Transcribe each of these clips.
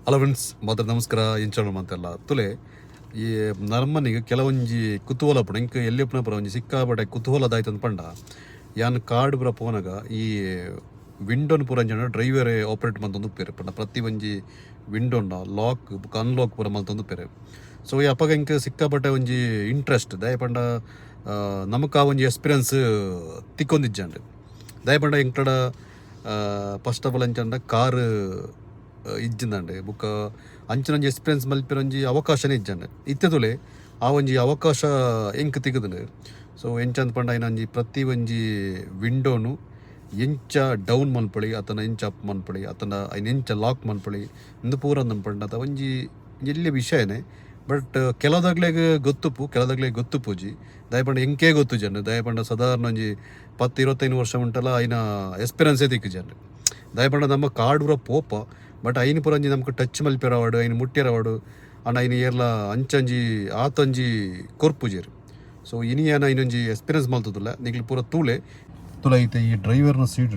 Hello friends, ಮಾತ್ರ ನಮಸ್ಕಾರ. ಎಂಚ ಮಂತೆಲ್ಲ ತುಲೆ. ಈ ನರಮನಿಗೆ ಕೆಲವೊಂಜಿ ಕುತೂಹಲ ಪುಣ ಇಂಕ್ ಎಲ್ಲಿ ಪುನ ಒಂಜಿ ಸಿಕ್ಕಾಪಟ್ಟೆ ಕುತೂಹಲದಾಯ್ತು ಅಂದ್ ಪಂಡ, ಯಾನ್ ಕಾರ್ಡ್ ಪೂರ ಪೋನಗ ಈ ವಿಂಡೋನ್ ಪೂರ ಅಂಚ ಡ್ರೈವರ್ ಆಪರೇಟ್ ಮಲ್ತೊಂದು ಉಪ್ಪೆರ್. ಪಂಡ ಪ್ರತಿ ಒಂಜಿ ವಿಂಡೋನ ಲಾಕ್ ಬುಕ್ಕ ಅನ್ಲಾಕ್ ಪೂರ ಮಲ್ತೊಂದು ಉಪ್ಪೆರ್. ಸೊ ಈ ಅಪಗ ಇಂಕ್ ಸಿಕ್ಕಾಪಟ್ಟೆ ಒಂಜಿ ಇಂಟ್ರೆಸ್ಟ್. ದಾಯೆ ಪಂಡ ನಮಕ್ ಆ ಒಂಜಿ ಎಕ್ಸ್ಪೀರಿಯನ್ಸ್ ತಿಕ್ಕೊಂದಿಜ್ಜಂಡ್. ದಾಯೆ ಪಂಡ ಎಂಕ್ಲಡ ಫಸ್ಟ್ ಆಫ್ ಆಲ್ ಎಂಚಂಡ ಕಾರ್ ಇಜ್ಜಿಂದಂಡೆ. ಬುಕ್ಕ ಅಂಚಿನ ಒಂಜಿ ಎಕ್ಸ್ಪೀರಿಯನ್ಸ್ ಮಲ್ಪಿನ ಒಂಜಿ ಅವಕಾಶನೇ ಇಜ್ಜಂಡ್. ಇತ್ತೆ ತುಲೆ, ಆ ಒಂಜಿ ಅವಕಾಶ ಎಂಕ್ ತಿಕ್ಕುದುಂಡು. ಸೊ ಎಂಚಂದ್ ಪಂಡ, ಐನ ಒಂಜಿ ಪ್ರತಿ ಒಂಜಿ ವಿಂಡೋನು ಎಂಚ ಡೌನ್ ಮನ್ಪೊಳಿ, ಅತನ ಎಂಚ ಅಪ್ ಮನ್ಪೊಳಿ, ಅತನ ಐನ ಎಂಚ ಲಾಕ್ ಮನ್ಪೊಳಿ, ಇಂದು ಪೂರ ಅಂದ್ ಪಂಡ ಅತ ಒಂಜಿ ಎಲ್ಯ ವಿಷಯನೇ. ಬಟ್ ಕೆಲವುದಗ್ಲೆಗ್ ಗೊತ್ತುಪ್ಪು, ಕೆಲವುದಗ್ಲೆಗ್ ಗೊತ್ತುಪ್ಪುಜಿ. ದಾಯೆ ಪಂಡ ಎಂಕೇ ಗೊತ್ತುಜಂಡ್. ದಾಯೆ ಪಂಡ ಸಾಧಾರಣ ಒಂಜಿ 10-25 ವರ್ಷ ಉಂಟಲ್ಲ, ಐನ ಎಕ್ಸ್ಪೀರಿಯನ್ಸೇ ತಿಕ್ಕುಜಂಡ್. ದಾಯೆ ಪಂಡ ನಮ್ಮ ಕಾರ್ಡ್ ಪೂರ ಪೋಪ, ಬಟ್ ಐನ ಪೂರ ಒಂಜಿ ನಮ್ಗೆ ಟಚ್ ಮಲ್ಪೆರವಾಡು, ಐನ ಮುಟ್ಟ್ಯರವಾಡು, ಅಂಡ ಐನ ಏರ್ಲ ಅಂಚಂಜಿ ಆತಂಜಿ ಕೊರ್ಪುಜೆರ್. ಸೊ ಇನಿ ಯಾನ ಐನೊಂಜಿ ಎಕ್ಸ್ಪೀರಿಯನ್ಸ್ ಮಲ್ತುದುಲ್ಲ, ನಿಕ್ಲು ಪೂರ ತೂಲೆ. ತುಲ, ಐತೆ ಈ ಡ್ರೈವರ್ನ ಸೀಟ್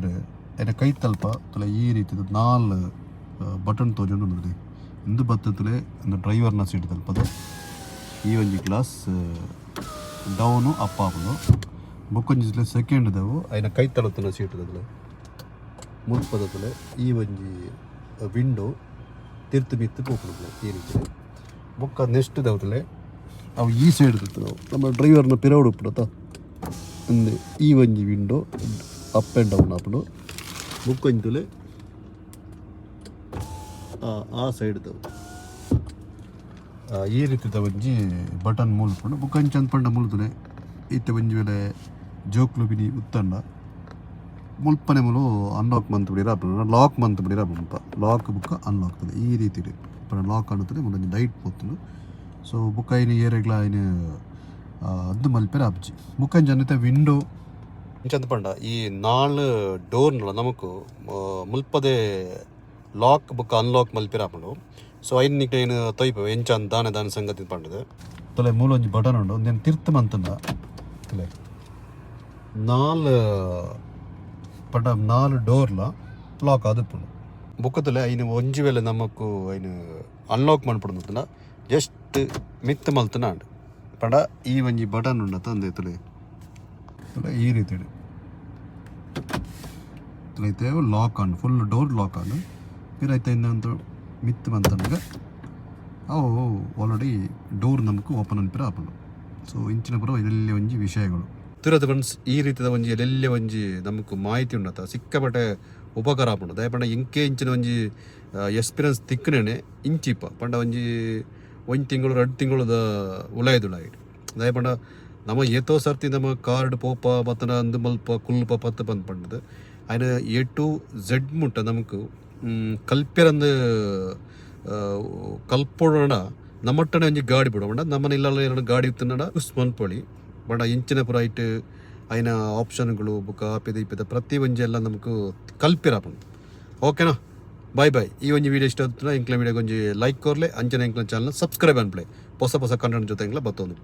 ಐನ ಕೈ ತಲ್ಪ ತುಲ, ಈ ರೀತಿದ ನಾಲ್ ಬಟನ್ ತೋಜೊಂಡು ಉಂಡು. ಇಂದು ಬತ್ತುಲೆ ಇಂದು ಡ್ರೈವರ್ನ ಸೀಟ್ ತಲ್ಪದ ಈ ಒಂಜಿ ಗ್ಲಾಸ್ ಡೌನು ಅಪ್ ಆಪುಂಡು. ಬೊಕ್ಕೊಂಜಿ ಸೆಕೆಂಡ್ ದವು ಐನ ಕೈ ತಲುತ್ತನ ಸೀಟ್ ದಲ್ಲ ಮುಲ್ಪದ ಈ ಒಂಜಿ ವಿಂಡೋ ತಿರ್ತು ಮಿತ್ತು ಪೋಪುಂಡು ಈ ರೀತಿ. ಬೊಕ್ಕ ನೆಕ್ಸ್ಟ್ ದವತಲೆ ಅವು ಈ ಸೈಡ್ ನಮ್ಮ ಡ್ರೈವರ್ನ ಪಿರವುಡು ಉಪ್ಪುಡತ, ಅಂದೆ ಈ ಒಂಜಿ ವಿಂಡೋ ಅಪ್ ಆ್ಯಂಡ್ ಡೌನ್ ಆಪುಂಡು. ಬೊಕ್ಕೊಂಜಿ ತುಲೆ ಆ ಆ ಸೈಡ್ ದವು ಈ ರೀತಿದ ಒಂಜಿ ಬಟನ್ ಮೂಲ್ಪುಂಡು. ಬೊಕ್ಕ ಅಂಚ ಪಂಡ ಮುಲ್ತುಲೆ ಇತ್ತೆ ಒಂಜಿ ವೇಳೆ ಜೋಕ್ಲು ಪಿನಿ ಉತ್ತಂಡ ಮುಲ್ಪನೆ ಮೂಲು ಅನ್ಲಾಕ್ ಮಂತ್ ಬಿಡಿರ ಆಪುಂಡು, ಲಾಕ್ ಮಂತ್ ಬಿಡಿರ ಆಪುಂಡು. ಲಾಕ್ ಬುಕ್ಕ ಅನ್ಲಾಕ್ ಈ ರೀತಿ ಪಂಡ ಲಾಕ್ ಅನ್ನುತ್ತದೆ. ಮುಲ್ಪ ಲೈಟ್ ಪೋತುಂಡು. ಸೊ ಬುಕ್ಕ ಐನ ಏರೆಗ್ಲ ಐನ ಅದ್ದು ಮಲ್ಪೆರೆ ಆಪುಜಿ. ಬುಕ್ಕ ಅಂಚ ವಿಂಡೋ ಇಂಚಂತ ಪಂಡ ಈ ನಾಲ್ ಡೋರ್ನ್ಲ ನಮಕ್ ಮುಲ್ಪದೆ ಲಾಕ್ ಬುಕ್ಕ ಅನ್ಲಾಕ್ ಮಲ್ಪೆರೆ ಆಪುಂಡು. ಸೊ ಐನ್ ನಿಕ್ ಏನು ತೊಯ್ಪ ಎಂಚ ಅಂದ್ ದಾನೆ ದಾನೆ ಸಂಗತಿ ಪಂಡದು. ತಲೆ ಮೂಲ ಒಂಜಿ ಬಟನ್ ಉಂಡು, ಒಂದೇನು ತಿರ್ತು ಮಂತಂಡ ತಲೆ ನಾಲ್ ಪಂಡ ನಾಲ್ ಡೋರ್ಲ ಲಾಕ್ ಆದಿಪ್ಪುಂಡು. ಬುಕ್ಕದಲ್ಲೇ ಐನು ಒಂಜಿ ವೇಳೆ ನಮಕ್ಕು ಐನು ಅನ್ಲಾಕ್ ಮನ್ಪುಂಡು, ಜಸ್ಟ್ ಮಿತ್ ಮಲ್ತನ ಆಂಡ್. ಪಂಡ ಈ ಒಂಜಿ ಬಟನ್ ಉಂಡತ ಅಂದೆ ತುಲೆ ತುಲೆ ಈ ರೀತಿ ತುಲೆ ಐತೆ ಲಾಕ್ ಆಂಡ್, ಫುಲ್ ಡೋರ್ ಲಾಕ್ ಆಂಡ್. ಪಿರ ಐತೆ ಅಂತ ಮಿತ್ ಮಂತನಗ ಅವು ಆಲ್ರೆಡಿ ಡೋರ್ ನಮಕ್ ಓಪನ್ ಅನ್ಪಿರ ಆಪುಂಡು. ಸೊ ಇಂಚಿನ ಪೂರ ಎಲ್ಲೆ ಒಂಜಿ ವಿಷಯಗಳು ತುರದ ಫ್ರೆಂಡ್ಸ್. ಈ ರೀತಿದ ಒಂಜಿ ಎಲ್ಲೆಲ್ಲೆ ಒಂಜಿ ನಮಕ್ ಮಾಹಿತಿ ಉಂಡತ ಸಿಕ್ಕಾಪಟ್ಟೆ ಉಪಕಾರ ಆಪುಂಡು. ದಾಯೆ ಪಂಡ ಇಂಕೆ ಇಂಚಿನ ಒಂಜಿ ಎಕ್ಸ್ಪೀರಿಯನ್ಸ್ ತಿಕ್ಕನೇನೆ ಇಂಚಿಪ ಪಂಡ ಒಂಜಿ ಒಂಜಿ ತಿಂಗಳು 2 ತಿಂಗಳದ ಉಲಾಯ್ದುಲಾಯ್ಡು. ದಾಯೆ ಪಂಡ ನಮ ಏತೋ ಸರ್ತಿ ನಮ್ಮ ಕಾರ್ಡ್ ಪೋಪ ಬತ್ತನ ಅಂದು ಮಲ್ಪ ಕುಲ್ಪ ಪತ್ತು ಬಂದ್ ಪಂಡದು ಐನ ಎ ಟು ಝೆಡ್ ಮುಟ್ಟ ನಮಕ್ ಕಲ್ಪೆರಂದು ಕಲ್ಪೊಡೋಣ. ನಮ್ಮಟ್ಟನೆ ಒಂಜಿ ಗಾಡಿ ಬಿಡ ಪಂಡ ನಮ್ಮನ ಇಲ್ಲ ಏನಾರ ಗಾಡಿ ಇತ್ತಂಡ ಉಸ್ ಮನ್ಪೊಳಿ. ಪಂಡ ಇಂಚಿನ ಪೂರ ಐಟ್ ಐನ ಆಪ್ಷನ್ಗಳು ಬುಕ್ಕ ಆಪಿದ ಇಪ್ಪಿದ ಪ್ರತಿ ಒಂಜಿ ಎಲ್ಲ ನಮಕ್ ಕಲ್ಪಿರ ಆಪುಂಡು. ಓಕೆನಾ? Bye bye. ಈ ಒಂಜಿ ವಿಡಿಯೋ ಇಷ್ಟ ಆಯ್ತು, ಎಂಕ್ಲ ವಿಡಿಯೋ ಒಂಜಿ ಲೈಕ್ ಕೊರ್ಲೆ. ಅಂಚನೆ ಎಂಕ್ಲ ಚಾನಲ್ ಸಬ್ಸ್ಕ್ರೈಬ್ ಅನ್ಪ್ಲೆ. ಹೊಸ ಹೊಸ ಕಂಟೆಂಟ್ ಜೊತೆ ಎಂಕ್ಲ ಬತ್ತೊಂದು.